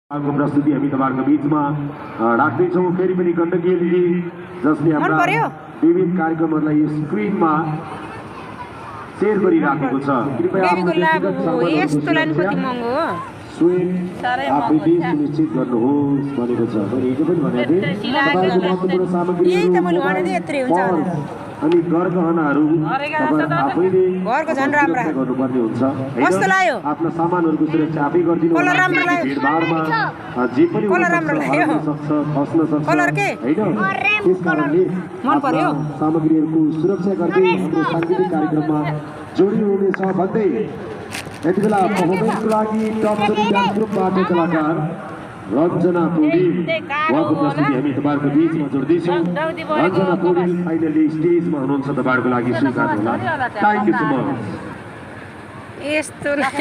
को प्रस्तुति हामी तपाईहरुको बीचमा राख्दै छौं। फेरि पनि गण्डकी एलजी जसले हाम्रा विभिन्न कार्यक्रमहरुलाई स्क्रिनमा शेयर गरिराखेको छ। कृपया यस्तो लाइन कति महँगो हो स्वयं आफैले सुनिश्चित गर्नुहोस् भनेको छ। मैले हिजो पनि भनेको थिएँ तपाईहरुको महत्त्वपूर्ण सामग्री यही त मैले भनेथे यत्रै हुन्छ अनि गरगहनाहरू तपाईहरु आफैले घरको झन् राम्रो गर्नुपर्ने हुन्छ। कस्तो लाग्यो आफ्नो सामानहरुको सुरक्षा आफै गर्दिनु कलर राम्रो लाग्यो भिडभाडमा जे पनि कलर राम्रो लाग्यो फस्न सक्छ कलर के हैन मन पर्यो सामग्रीहरुको सुरक्षा गर्दै हाम्रो सांगीतिक कार्यक्रममा जोडी हुनेछ भन्दै यति बेला परफर्मेन्सको लागि टप 3 डान्स ग्रुपबाट कलाकार रञ्जना पौडेल उहाँको प्रस्तुति हामी तपाईहरुको बीचमा जोड्दैछौँ। रञ्जना पौडेल फाइनली स्टेजमा हुनुहुन्छ, तपाईहरुको लागि स्वीकार होला। Thank you so much. यस्तो राख